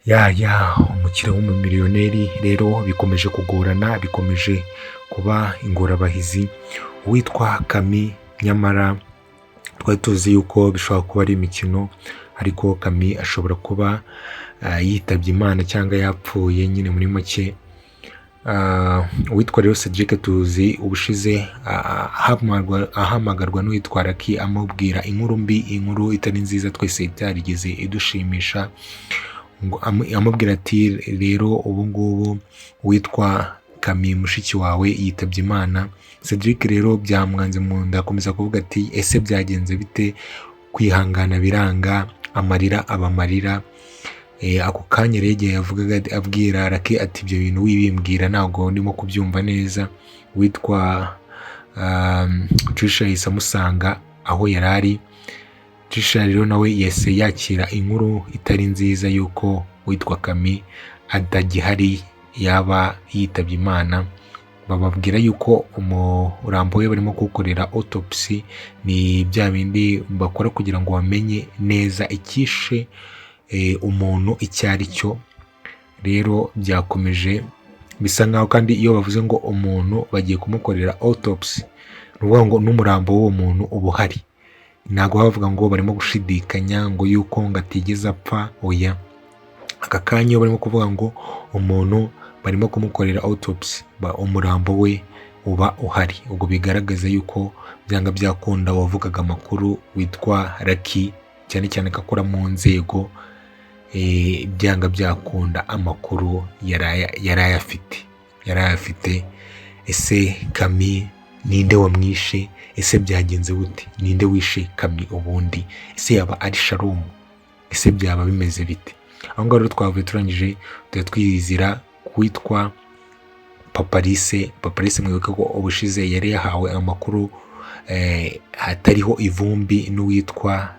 Ya umukire w'umumiliyoneri rero bikomeje kugorana, bikomeje kuba ingorabahizi. Uwitwa Kami, nyamara twari tuzi yuko bishobora kuba ari imikino, ariko Kami ashobora kuba yitabye Imana cyangwa yapfuye nyine muri make. Uwitwa rero Cedric tuzi ubushize ahamagarwa n'uwitwa Lucky amubwira inkuru mbi, inkuru itari nziza twese itarigeze idushimisha, ngo amubwira ati rero ubu ngubu uwitwa Kami mushiki wawe yitabye Imana. Cedric rero byamwanze mu nda, akomeza kuvuga ati ese byagenze bite? Kwihangana biranga, amarira aba amarira. Ako kanya rero igihe yavugaga abwira Lucky ati ibyo bintu wibimbwira ntabwo ndimo kubyumva neza, witwa Trisha yahise amusanga aho yari ari. Trisha rero nawe yahise yakira inkuru itari nziza y'uko witwa Kami atagihari, yaba yitabye Imana. Bababwira yuko umurambo we barimo kuwukorera autopsy, ni bya bindi bakora kugira ngo bamenye neza icyishe umuntu icyo ari cyo. Rero byakomeje bisa nkaho kandi iyo bavuze ngo umuntu bagiye kumukorera autopsy, ni ukuvuga ngo n'umurambo w'uwo muntu uba uhari, ntabwo baba bavuga ngo barimo gushidikanya ngo yuko ngo atigeze apfa, oya. Aka kanya iyo barimo kuvuga ngo umuntu barimo kumukorera autopsy, umurambo we uba uhari. Ubwo bigaragaza yuko byanga byakunda wavugaga amakuru witwa Lucky, cyane cyane ko akora mu nzego, byanga byakunda amakuru yari ayafite. Ese Kami ninde wamwishe? Ese byagenze gute? Ninde wishe Kami ubundi? Ese yaba ari Shalom? Ese byaba bimeze bite? Aho ngaho rero twavuye turangije tujya twizira kuwitwa Paparise. Paparise mwibuke ko ubushize yari yahawe amakuru hatariho ivumbi n'uwitwa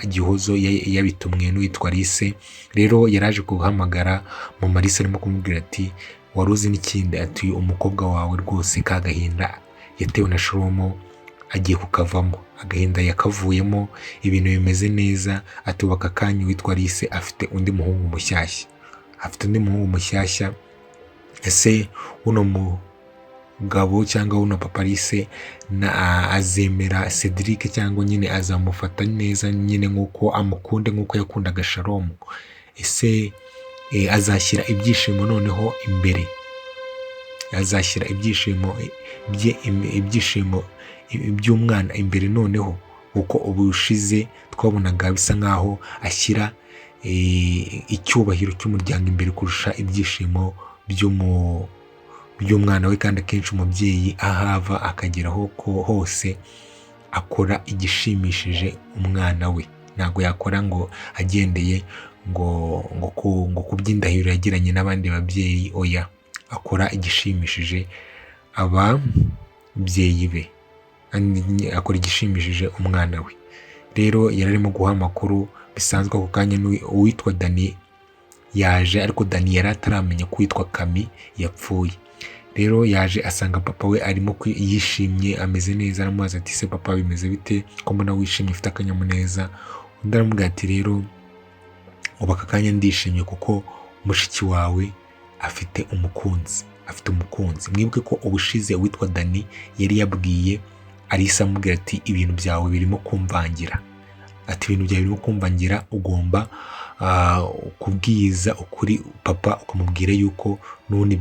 Gihozo, yabitumwe n'uwitwa Alice. Rero yaraje guhamagara mama Alice arimo kumubwira ati wari uzi n'ikindi, ati umukobwa wawe rwose ka gahinda yatewe na Shalomo agiye kukavamo, agahinda yakavuyemo, ibintu bimeze neza. Ati ubu aka kanya uwitwa Alice afite undi muhungu mushyashya, afite undi muhungu mushyashya. Ese uno mugabo cyangwa uno papa Alice na azemera Cedric cyangwa nyine azamufata neza nyine nk'uko amukunde nk'uko yakundaga Shalom? Ese azashyira ibyishimo noneho imbere, azashyira ibyishimo bye, ibyishimo by'umwana imbere noneho, kuko ubushize twabonaga bisa nkaho ashyira icyubahiro cy'umuryango imbere kurusha ibyishimo by'umwana we. Kandi akenshi umubyeyi aho ava akageraho ko hose akora igishimishije umwana we, ntabwo yakora ngo agendeye ngo ku by'indahiro yagiranye n'abandi babyeyi, oya, akora igishimishije ababyeyi be, akora igishimishije umwana we. Rero yari arimo guha amakuru bisanzwe. Ako kanya uwitwa Dani yaje, ariko Dani yari ataramenya ko uwitwa Kami yapfuye. Rero yaje asanga papa we arimo yishimye ameze neza, aramubaza ati se papa bimeze bite ko mbona wishimye ufite akanyamuneza? Undi aramubwira ati rero ubu aka kanya ndishimye kuko mushiki wawe afite umukunzi, afite umukunzi. Mwibuke ko ubushize uwitwa Dani yari yabwiye Alice amubwira ati ibintu byawe birimo kumvangira, ati ibintu byawe birimo kumvangira, ugomba kubwiza ukuri papa ukamubwira yuko n'ubundi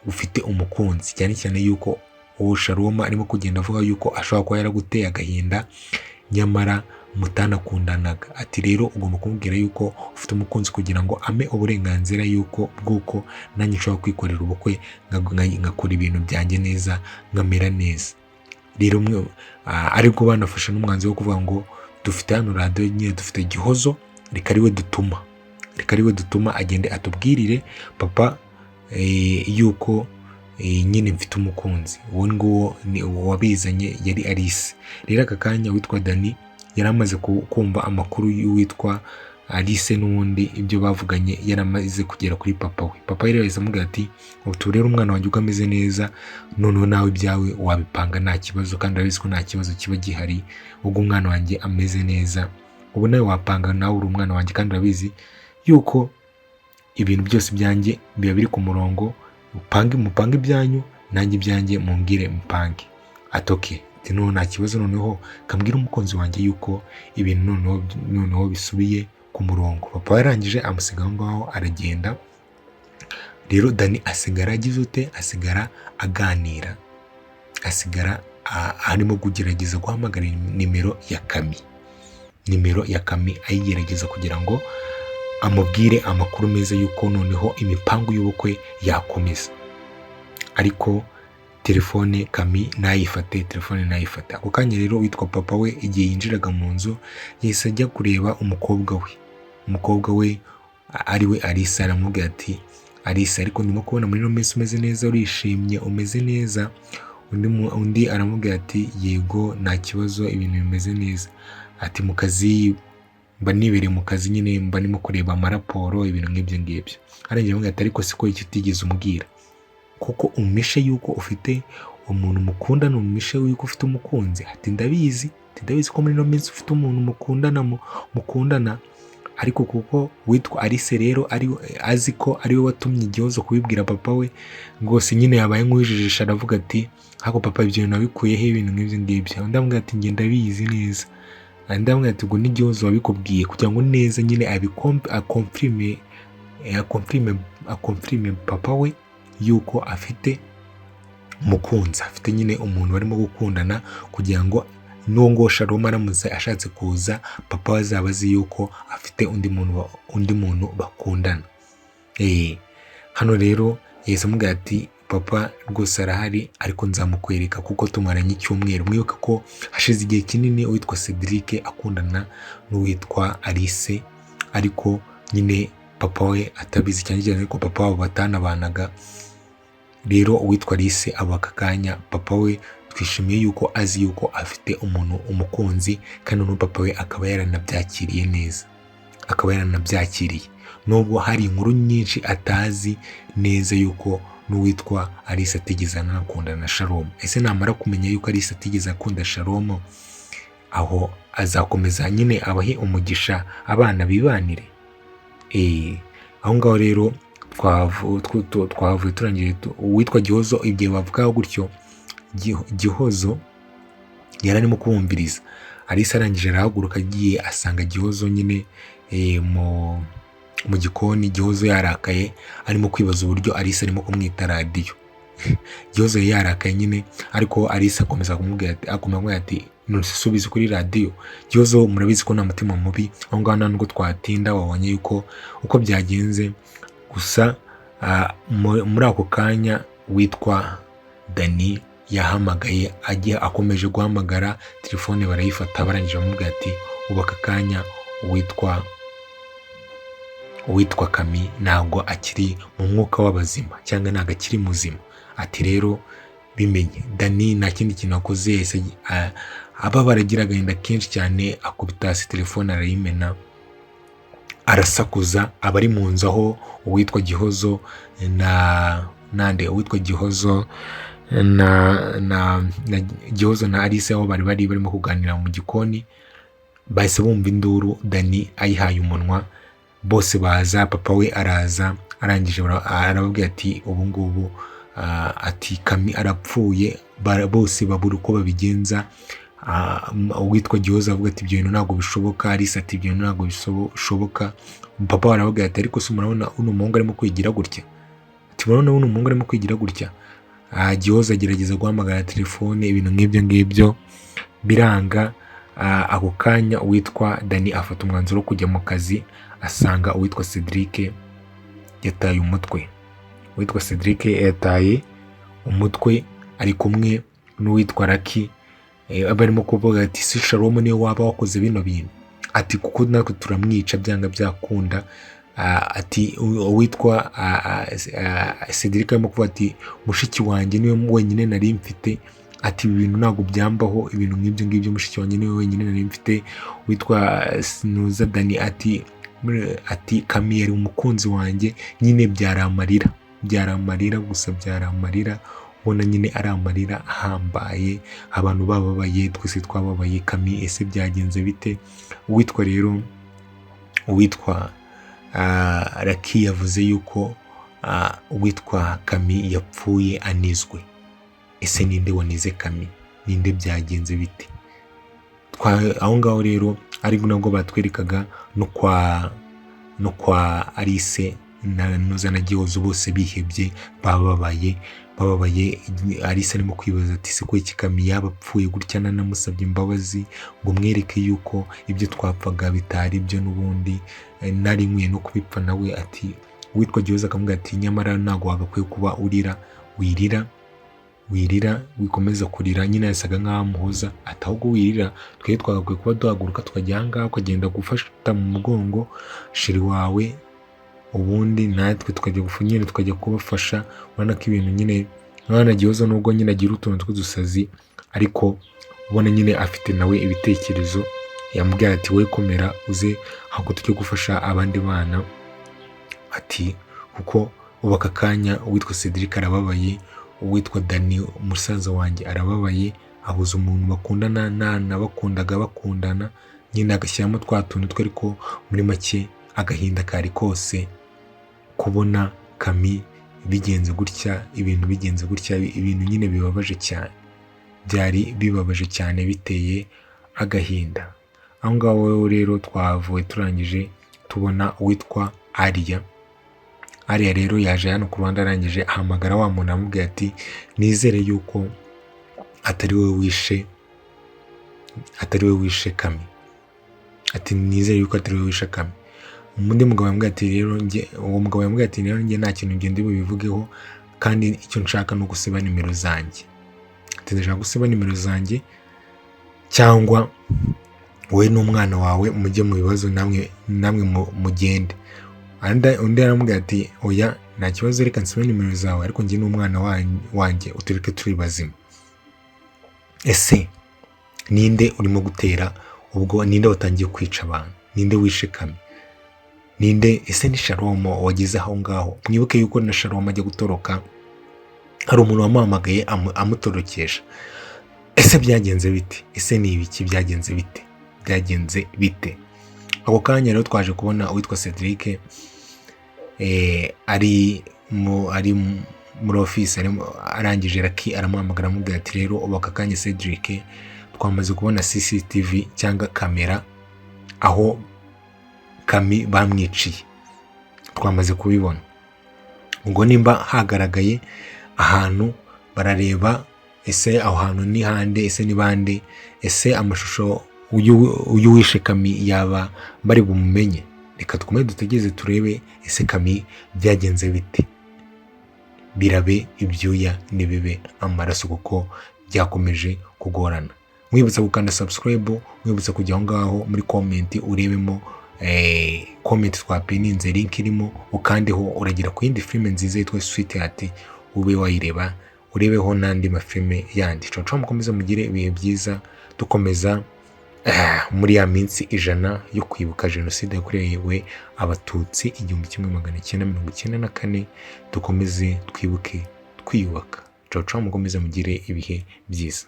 ufite umukunzi, cyane cyane yuko uwo Shalom arimo kugenda avuga yuko ashobora kuba yaraguteye agahinda nyamara mutanakundanaga. Ati rero ugomba kumubwira yuko ufite umukunzi kugira ngo ampe uburenganzira yuko bw'uko nanjye nshobora kwikorera ubukwe, ngakora ibintu byanjye neza, nkamera neza. Rero ariko banafashe n'umwanzuro wo kuvuga ngo dufite hano radiyo nyine, dufite Gihozo, reka ariwe dutuma, reka ariwe dutuma agende atubwirire papa yuko nyine mfite umukunzi. Uwo nguwo ni uwabizanye yari Alice. Rero aka kanya witwa Dani yari amaze kumva amakuru y'uwitwa Alice, n'ubundi ibyo bavuganye yaramaze kugera kuri papa we. Papa rero yahise amubwira ati ubu rero umwana wanjye uko ameze neza, noneho nawe ibyawe wabipanga nta kibazo, kandi urabizi ko nta kibazo kiba gihari ubwo umwana wanjye ameze neza, ubu nawe wapanga, nawe uri umwana wanjye kandi urabizi yuko ibintu byose byanjye biba biri ku murongo, mupange mupange ibyanyu, nanjye ibyanjye mumbwire mpange. Ati okay, ati noneho nta kibazo, noneho kambwira umukunzi wanjye yuko ibintu noneho bisubiye ku murongo. Papa yarangije amusiga aho ngaho aragenda. Rero Dani asigara agize ute? Asigara aganira, asigara arimo kugerageza guhamagara nimero ya Kami, nimero ya Kami ayigerageza kugira ngo amubwire amakuru meza y'uko noneho imipangu y'ubukwe yakomeza. Ariko telefone Kami ntayifate, telefone ntayifate. Ako kanya rero witwa papa we igihe yinjiraga mu nzu yahise ajya kureba umukobwa we, umukobwa we ari we Alisa, aramubwira ati Alisa, ariko ndimo kubona muri ino minsi umeze neza, urishimye, umeze neza. Undi aramubwira ati yego nta kibazo, ibintu bimeze neza. Ati mu kazi mba nibereye mu kazi nyine, mba ndimo kureba amaraporo, ibintu nk'ibyo ngibyo. Arangije aramubwira ati ariko siko icyo utigeze umbwira, kuko umpishe yuko ufite umuntu mukundana, umpishe yuko ufite umukunzi. Ati ndabizi, ati ndabizi ko muri ino minsi ufite umuntu mukundana, ariko kuko witwa Alice rero ari azi ko ari we watumye Igihozo kubibwira papa we, rwose nyine yabaye nk'uwijijisha, aravuga ati ariko papa ibyo bintu nabikuye he, ibintu nk'ibyo ngibyo. Undi aramubwira ati njye ndabizi neza. Undi aramubwira ati ubwo n'Igihozo wabikubwiye kugira ngo neza nyine akomfirime papa we yuko afite umukunzi, afite nyine umuntu barimo gukundana, kugira ngo n'uwo nguwo Shalom aramutse ashatse kuza, papa we azaba azi yuko afite undi muntu bakundana. Hano rero yahise amubwira ati papa rwose arahari, ariko nzamukwereka kuko tumaranye icyumweru. Mwibuke ko hashize igihe kinini uwitwa Cedric akundana n'uwitwa Alice, ariko nyine papa we atabizi, cyane cyane ko papa wabo batanabanaga. Rero uwitwa Alice aba aka kanya papa we twishimiye yuko azi yuko afite umuntu umukunzi, kandi noneho papa we akaba yaranabyakiriye neza, akaba yaranabyakiriye nubwo hari inkuru nyinshi atazi neza yuko n'uwitwa Alice atigeze anakundana na Shalom. Ese namara kumenya yuko Alice atigeze akunda Shalom, aho azakomeza nyine abahe umugisha abana bibanire? Aho ngaho rero twavuye turangije, uwitwa Gihozo igihe bavugaho gutyo, Gihozo yari arimo kubumviriza. Alice arangije arahaguruka agiye asanga Gihozo nyine mu gikoni. Gihozo yarakaye arimo kwibaza uburyo Alice arimo kumwita radiyo. Gihozo yari yarakaye nyine, ariko Alice akomeza kumubwira ati, akomeza kumubwira ati ntusubize kuri radiyo. Gihozo murabizi ko nta mutima mubi, aho ngaho nta nubwo twatinda, wabonye yuko uko byagenze. Gusa muri ako kanya witwa Dani yahamagaye, agiye akomeje guhamagara telefone barayifata, barangije bamubwira ati ubu aka kanya uwitwa Kami ntabwo akiri mu mwuka w'abazima, cyangwa ntabwo akiri muzima. Ati rero bimenye Dani nta kindi kintu akoze, yahise ababara agira agahinda kenshi cyane, akubita hasi telefone arayimena, arasakuza. Abari mu nzu aho uwitwa Gihozo na nande, uwitwa Gihozo na Gihozo na Alice aho bari bari barimo kuganira mu gikoni, bahise bumva induru Dani ayihaye umunwa, bose baza, papa we araza, arangije arababwira ati ubu ngubu, ati Kami arapfuye. Bose babura uko babigenza. Uwitwa Gihozo avuga ati ibyo bintu ntabwo bishoboka, Alice ati ibyo bintu ntabwo bishoboka. Papa we aravuga ati ariko se murabona uno muhungu arimo kwigira gutya? Ati murabona uno muhungu arimo kwigira gutya? Gihozo agerageza guhamagara telefone, ibintu nk'ibyo ngibyo biranga. Ako kanya uwitwa Dani afata umwanzuro wo kujya mu kazi, asanga uwitwa Cedric yataye umutwe. Uwitwa Cedric yataye umutwe ari kumwe n'uwitwa Lucky, barimo kuvuga ati si Shalom niwe waba wakoze bino bintu, ati kuko natwe turamwica byanga byakunda. Ati uwitwa Cedric arimo kuvuga ati mushiki wanjye niwe wenyine nari mfite, ati ibi bintu ntabwo byambaho, ibintu nk'ibyo ngibyo, mushiki wanjye niwe wenyine nari mfite. Witwa Sinuza Dani ati Kami yari umukunzi wanjye nyine, byari amarira, byari amarira gusa, byari amarira, ubona nyine ari amarira ahambaye, abantu bababaye, twese twababaye. Kami ese byagenze bite? Uwitwa rero uwitwa Raki yavuze yuko uwitwa Kami yapfuye anizwe. Ese ninde wanize Kami? Ninde? Byagenze bite? Aho ngaho rero ari nabwo batwerekaga no kwa Alice na Nuza na Gihozo, bose bihebye, bababaye bababaye. Alice arimo kwibaza ati: "Se ko iki Kami yaba apfuye gutya nanamusabye imbabazi ngo mwereke yuko ibyo twapfaga bitari byo, n'ubundi nari nkwiye no kubipfa nawe?" Ati uwitwa Gihozo akamubwira ati: "Nyamara ntabwo wagakwiye kuba urira, wirira, wirira, wikomeza kurira." Nyine yasaga nk'aho amuhoza ati: "Ahubwo wirira, twe twagakwiye kuba duhaguruka tukajya aha ngaha, ukagenda gufata mu mugongo chéri wawe, ubundi natwe tukajya nyine tukajya kubafasha." Urabona ko ibintu nyine, urabona Gihozo nubwo nyine agira utuntu tw'udusazi, ariko ubona nyine afite nawe ibitekerezo. Yamubwira ati: "We komera, uze ahubwo tujye gufasha abandi bana." Ati kuko ubu aka kanya uwitwa Cedric arababaye, uwitwa Dani musaza wanjye arababaye, abuze umuntu bakundana, nanabakundaga bakundana. Nyine agashyiramo twa tuntu twe, ariko muri make agahinda kari kose kubona Kami bigenze gutya, ibintu bigenze gutya, ibintu nyine bibabaje cyane, byari bibabaje cyane, biteye agahinda. Aho ngaho rero twavuye turangije tubona uwitwa Ariya. Ariya rero yaje hano ku ruhande, arangije ahamagara wa muntu, aramubwira ati: "Nizere yuko atari wowe wishe Kami." Ati: "Nizere yuko atari wowe wishe Kami." Undi mugabo yamubwiye ati: "Rero njye," uwo mugabo yamubwiye ati: "Rero njye nta kintu ngenda bubivugeho, kandi icyo nshaka ni ugusiba nimero zanjye." Ati: "Ndashaka gusiba nimero zanjye, cyangwa wowe n'umwana wawe mujye mu bibazo, namwe mugende." Undi aramubwira ati: "Oya, nta kibazo, reka nsibe nimero zawe, ariko njye n'umwana wanjye utureke turi bazima." Ese ninde urimo gutera ubwo? Ninde watangiye kwica abantu? Ninde wishe Kami? Ninde? Ese ni Shalomo wageze aho ngaho? Mwibuke yuko na Shalomo ajya gutoroka hari umuntu wamuhamagaye amutorokesha. Ese byagenze bite? Ese ni ibiki? Byagenze bite? Byagenze bite? Ako kanya rero twaje kubona uwitwa Cedric ari muri ofisi, arangije Raki aramuhamagara, aramubwira ati: "Rero ubu aka kanya Cedric, twamaze kubona CCTV cyangwa kamera aho Kami bamwiciye, twamaze kubibona. Ubwo nimba hagaragaye ahantu barareba, ese aho hantu ni hande? Ese ni bande? Ese amashusho uyu wishe Kami yaba bari bumumenye? Reka dukomeze dutegereze turebe. Ese Kami byagenze bite? Birabe ibyuya ntibibe amaraso, kuko byakomeje kugorana." Mwibutsa gukanda subscribe, mwibutsa kujya aho ngaho muri comment urebemo comment twapininze, link irimo ukandeho, uragera ku yindi filime nziza yitwa Sweetheart, ube wayireba, urebeho n'andi mafilime yandi. Ciao, mukomeze mugire ibihe byiza. Dukomeza muri ya minsi 100 yo kwibuka jenoside yakorewe Abatutsi 1994, dukomeze twibuke twiyubaka. Ciao, ciao, mukomeze mugire ibihe byiza.